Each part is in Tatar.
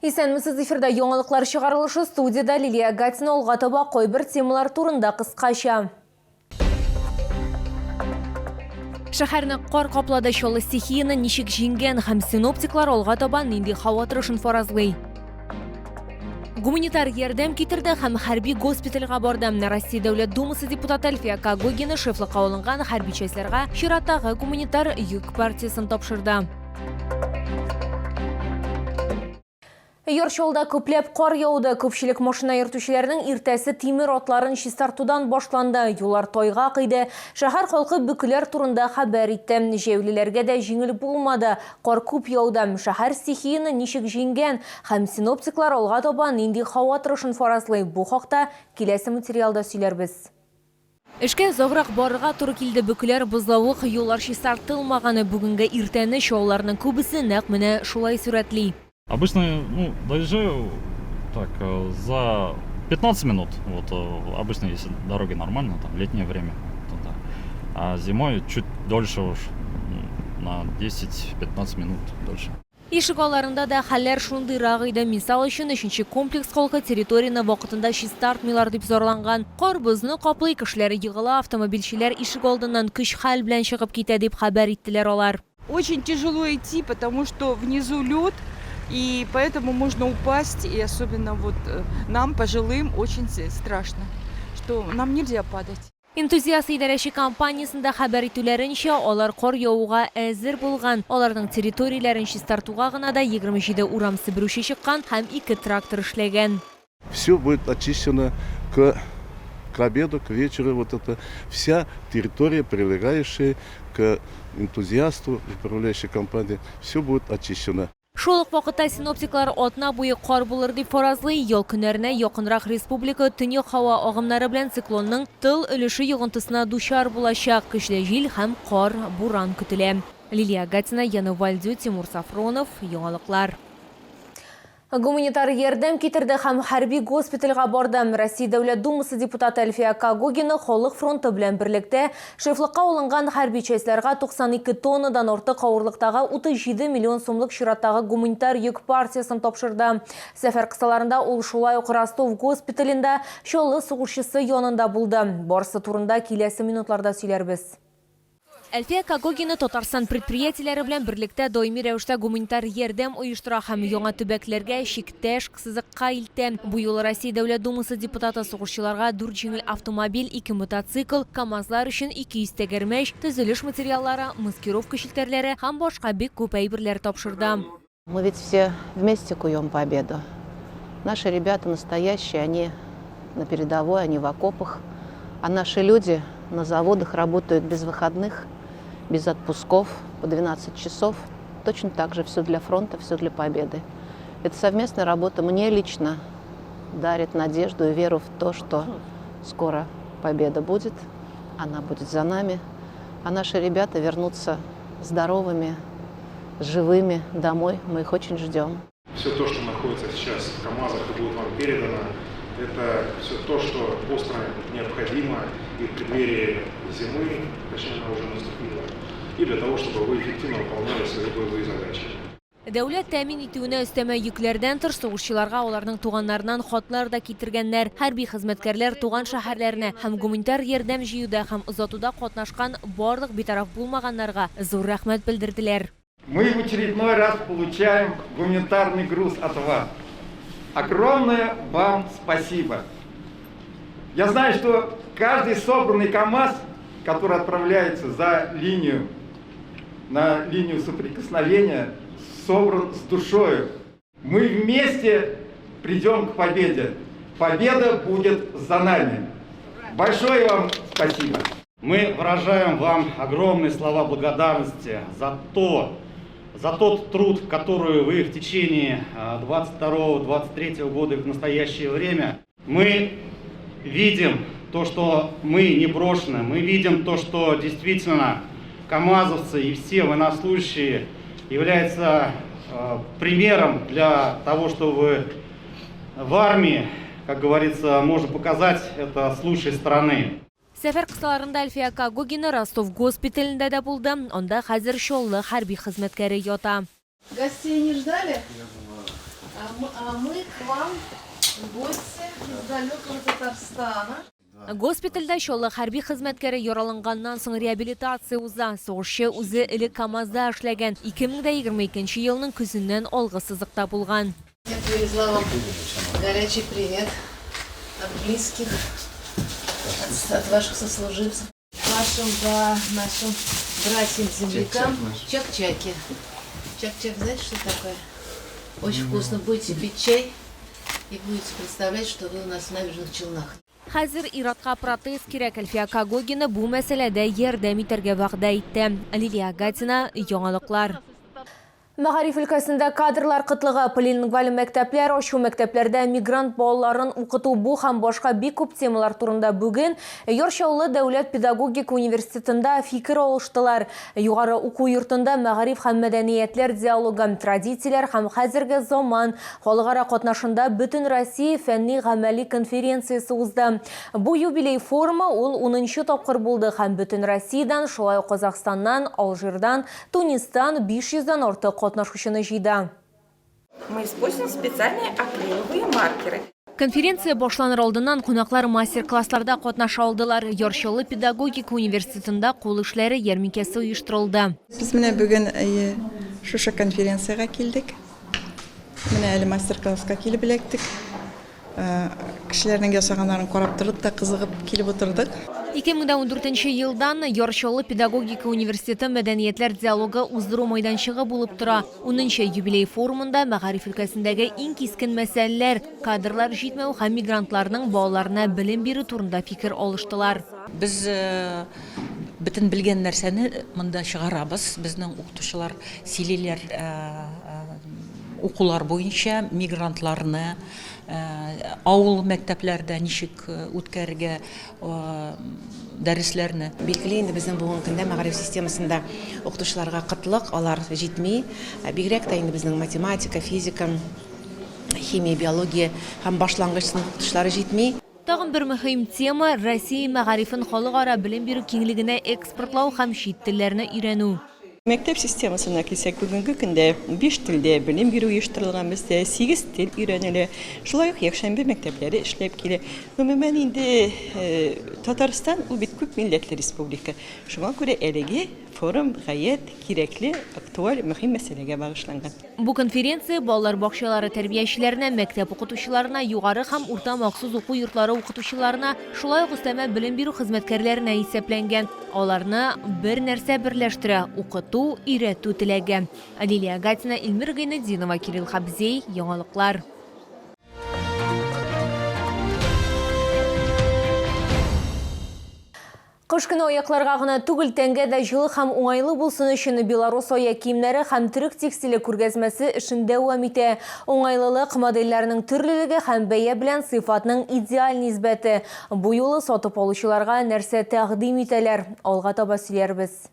Исәнмесез, эфирда яңалыклар чыгарылышы, студиядә Лилия Гатина. Алга таба кайбер темалар турында кыскача. Шәһәрне кар каплады, Чаллы стихияне ничек җиңгән һәм синоптиклар алга таба нинди һава торышын фаразлый. Гуманитар ярдәм китерде һәм хәрби госпитальгә барды. Россия Дәүләт Думасы депутаты Әлфия Когогина шефлыкка алынган хәрби частьләргә чираттагы гуманитар йөк партиясен тапшырды. Яр Чаллыда күпләп кар яуды. Күпчелек машина йөртүчеләрнең иртәсе тимер атларын чистартудан башланды. Юллар тайгак иде. Шәһәр халкы бөкеләр турында хәбәр итте. Җәяүлеләргә дә җиңел булмады. Кар күп яуды. Шәһәр стихияне ничек җиңгән һәм синоптиклар алга таба нинди һава торышын фаразлый, бу хакта киләсе материалда сөйләрбез. Эшкә озаграк барырга туры килде, бөкеләр, бозлавык, юллар чистартылмаган. Бүгенге иртәне чаллыларның күбесе нәкъ менә шулай сурәтли. Обычно, ну, доезжаю так за 15 минут, вот, обычно, если дороги нормально, там, летнее время, то да. А зимой чуть дольше уж, на 10-15 минут дольше. Ишек алларында да хәлләр шундыйрак иде. Мисал өчен, өченче комплекс халкы территорияне вакытында чистартмыйлар дип зарланган. Кар бозны каплый, кешеләр егыла, автомобильчеләр ишек алдыннан көч-хәл белән чыгып китә, дип хәбәр иттеләр алар. Очень тяжело идти, потому что внизу лед, и поэтому можно упасть, и особенно вот нам, пожилым, очень страшно, что нам нельзя падать. Энтузиаст идарәче компаниясендә хәбәр итүләренчә, алар кар явуга әзер булган. Аларның территорияләрен чистартуга гына да 27 урам себерүче чыккан һәм ике трактор эшләгән. Все будет очищено к к обеду, к вечеру вот это вся территория, прилегающая к энтузиасту, управляющей компании, все будет очищено. Шул ук вакытта синоптиклар атна буе кар булыр дип фаразлый. Ял көннәренә якынрак республика төньяк һава агымнары белән циклонның тыл өлеше йогынтысына дучар булачак. Көчле җил һәм кар, буран көтелә. Лилия Гатина, Яна Вальдю, Тимур Сафронов, Яңалыклар. Гуманитар ярдәм китерде һәм хәрби госпитальгә барды. Россия Дәүләт Думасы депутаты Әлфия Когогина Халык фронты белән берлектә Шефлыкка алынган хәрби частьләргә 92 тоннадан артык авырлыктагы 37 миллион сумлык чираттагы гуманитар йөк партиясен тапшырды. Сәфәр кысаларында ул шулай ук Ростов госпиталендә Чаллы сугышчысы янында булды. Барысы турында киләсе минутларда сөйләрбез. Әлфия Когогина Татарстан предприятиеләре белән берлектә даими рәвештә гуманитар ярдәм оештыра һәм яңа төбәкләргә, чиктәш сызыкка илтә. Бу юлы Россия Дәүләт Думасы депутаты сугышчыларга дүрт җиңел автомобиль, ике мотоцикл, КАМАЗлар өчен 200 тәгәрмәч, төзелеш материаллары, маскировка челтәрләре һәм башка бик күп әйберләр тапшырды. Мы ведь все вместе куем победу. Наши ребята настоящие, они на передовой, они в окопах. А наши люди на заводах работают без выходных, без отпусков, по 12 часов. Точно так же все для фронта, все для победы. Эта совместная работа мне лично дарит надежду и веру в то, что скоро победа будет, она будет за нами, а наши ребята вернутся здоровыми, живыми домой. Мы их очень ждем. Все то, что находится сейчас в КАМАЗах и будет вам передано, это все то, что остро необходимо и в преддверии зимы, точнее она уже наступила, и для того, чтобы вы эффективно выполняли свои боевые задачи. Дәүләт тәэмин итүенә өстәмә йөкләрдән тыш, сугышчыларга аларның туганнарыннан хатлар да китергәннәр. Хәрби хезмәткәрләр туган шәһәрләренә һәм гуманитар ярдәм җыюда һәм озатуда катнашкан барлык битараф булмаганнарга зур рәхмәт белдерделәр. Мы в очередной раз получаем гуманитарный груз от вас. Огромное вам спасибо. Я знаю, что каждый собранный КАМАЗ, который отправляется за линию, на линию соприкосновения, собран с душою. Мы вместе придем к победе. Победа будет за нами. Большое вам спасибо. Мы выражаем вам огромные слова благодарности за то, за тот труд, который вы в течение 22-23 года и в настоящее время. Мы видим то, что мы не брошены, мы видим то, что действительно камазовцы и все военнослужащие являются примером для того, чтобы в армии, как говорится, можно показать это с лучшей стороны. Сәфәр кысаларында Әлфия Когогина Ростов госпиталендә дә булды, анда хәзер Чаллы хәрби хезмәткәре ята. Гостей не ждали? А мы к вам в гости из далекого Татарстана. Госпитальдә Чаллы хәрби хезмәткәре яраланганнан соң реабилитация уза. Сугышчы үзе элек КАМАЗда эшләгән, 2022 елның көзеннән алгы сызыкта булган. Я привезла вам горячий привет от близких, от ваших сослуживцев. Вашим, да, нашим братьям-землякам чак-чаки. Чак-чак, знаете, что такое? Очень вкусно. Будете пить чай и будете представлять, что вы у нас в Набережных Челнах. Хәзер ир-атка протез кирәк. Әлфия Когогина бу мәсьәләдә ярдәм итәргә вәгъдә итте. Лилия Гатина, Яңалыклар. Мәгариф өлкәсендә кадрлар кытлыгы, полилингваль мәктәпләр ачу, мәктәпләрдә мигрант балаларын укыту бу һәм башка бик күп темалар турында бүген Яр Чаллы дәүләт педагогика университетында фикер алыштылар. Югары уку йортында мәгариф һәм мәдәниятләр диалогы, традицияләр һәм хәзерге заман халыкара катнашында Бөтенроссия фәнни-гамәли конференциясе узды. Бу юбилей форумы ул унынчы тапкыр булды һәм бөтен Россиядән, шулай ук Казахстаннан, Алжирдан, Тунистан 500 дән артык катнашучыны җыйды. Мы используем специальные акриловые маркеры. Конференция башланыр алдыннан кунаклар мастер-классларда катнаша алдылар. Яр Чаллы педагогика университетында кул эшләре ярминкәсе оештырылды. Без менә бүген шушы конференциягә килдек. Менә әле мастер-класска килеп эләктек. Кешеләрнең ясаганнарын карап тордык та кызыгып килеп утырдык. 2014 елдан Яр Чаллы педагогика университеты мәдәниятләр диалогы уздыру майданчыгы булып тора. Унынчы юбилей форумында мәгариф өлкәсендәге иң кискен мәсьәләләр, кадрлар җитмәү һәм мигрантларның балаларына белем бирү турында фикер алыштылар. Без бөтен белгән нәрсәне монда чыгарабыз. Безнең укытучылар сөйлиләр укулар буенча мигрантларны авыл мәктәпләрдә ничек үткәрергә дәресләрне. Билгеле инде, безнең бүгенге көндә мәгариф системасында укытучыларга кытлык, алар җитми. Бигрәк тә инде безнең математика, физика, химия, биология һәм башлангыч сыйныф укытучылары җитми. Тагын бер мөһим тема, Россия мәгарифен халыкара белем бирү киңлегенә экспортлау һәм чит телләрне өйрәнү. Мәктәп системасына килсәк, бүгенге көндә биш телдә белем бирү оештырылган бездә, сигез тел өйрәнелә. Шулай ук якшәмбе мәктәпләре эшләп килә. Гомумән инде Татарстан ул бит күп милләтле республика. Шуңа күрә әлеге форум гаять кирәкле, актуаль, мөһим мәсьәләгә багышланган. Бу конференция балалар бакчалары тәрбиячеләренә, мәктәп укытучыларына, югары һәм урта махсус уку йортлары укытучыларына, шулай ук өстәмә белем бирү хезмәткәрләренә исәпләнгән. Аларны бер нәрсә берләштерә, укыту, өйрәтү теләге. Лилия Гатина, Эльмира Гайнетдинова, Кирилл Хабзей, Яңалыклар. Кыш көне аякларга гына түгел, тәнгә дә җылы һәм уңайлы булсын өчен Белорус аяк киемнәре һәм төрек текстиле күргәзмәсе эшен дәвам итә. Уңайлылык, модельләрнең төрлелеге һәм бәя белән сыйфатның идеаль нисбәте. Бу юлы сатып алучыларга нәрсә тәкъдим итәләр? Алга таба сөйләрбез.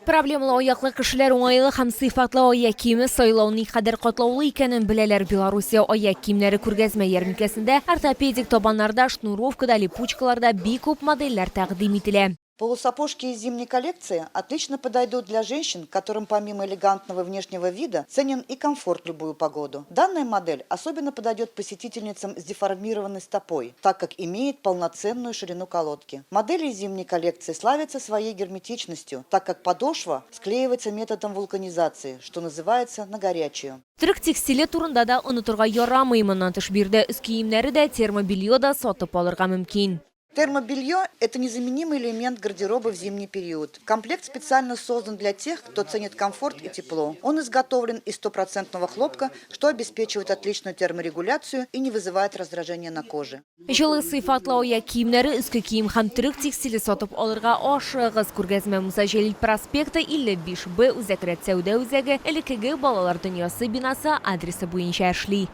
Проблемалы аяклы кешеләр уңайлы һәм сыйфатлы аяк киеме сайлау никадәр катлаулы икәнен беләләр. Белоруссия аяк киемнәре күргәзмә ярминкәсендә ортопедик табаннарда, шнуровкада, липучкаларда бик күп модельләр тәкъдим ителә. Полусапожки из зимней коллекции отлично подойдут для женщин, которым помимо элегантного внешнего вида ценен и комфорт в любую погоду. Данная модель особенно подойдет посетительницам с деформированной стопой, так как имеет полноценную ширину колодки. Модели зимней коллекции славятся своей герметичностью, так как подошва склеивается методом вулканизации, что называется на горячую. Төрек текстиле турында да онытырга ярамый. Моннан тыш, биредә өс киемнәре дә, термобелье да сатып алырга мөмкин. Термобелье – это незаменимый элемент гардероба в зимний период. Комплект специально создан для тех, кто ценит комфорт и тепло. Он изготовлен из стопроцентного хлопка, что обеспечивает отличную терморегуляцию и не вызывает раздражения на коже. Җылы сыйфатлы аяк киемнәре, өске кием һәм төрек текстиле сатып алырга ашыгыгыз. Күргәзмә Муса Җәлил проспекты, 55 Б, Үзәк рәт сәүдә үзәге, элеккеге Балалар дөньясы бинасы адресы буенча эшли.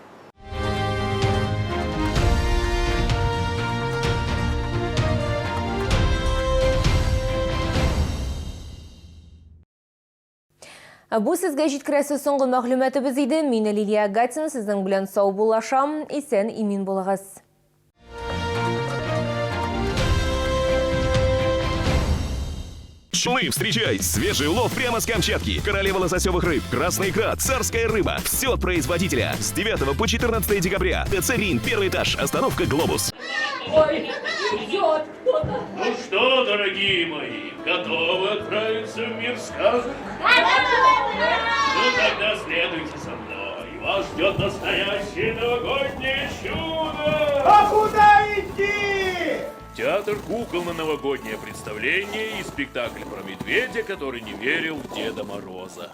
Бу сезгә җиткерәсе соңгы мәгълүматыбыз иде. Мин Лилия Гатина сезнең белән саубуллашам. Исән имин булыгыз. Челны, встречай! Свежий улов прямо с Камчатки. Королева лососевых рыб, красная икра, царская рыба. Все от производителя. С 9 по 14 декабря. ТЦ «Рин», первый этаж, остановка «Глобус». Ой, идет кто-то. Ну что, дорогие мои, готовы отправиться в мир сказок? Ну тогда следуйте за мной. Вас ждет настоящее новогоднее чудо! А куда идти? Театр кукол на новогоднее представление и спектакль про медведя, который не верил в Деда Мороза.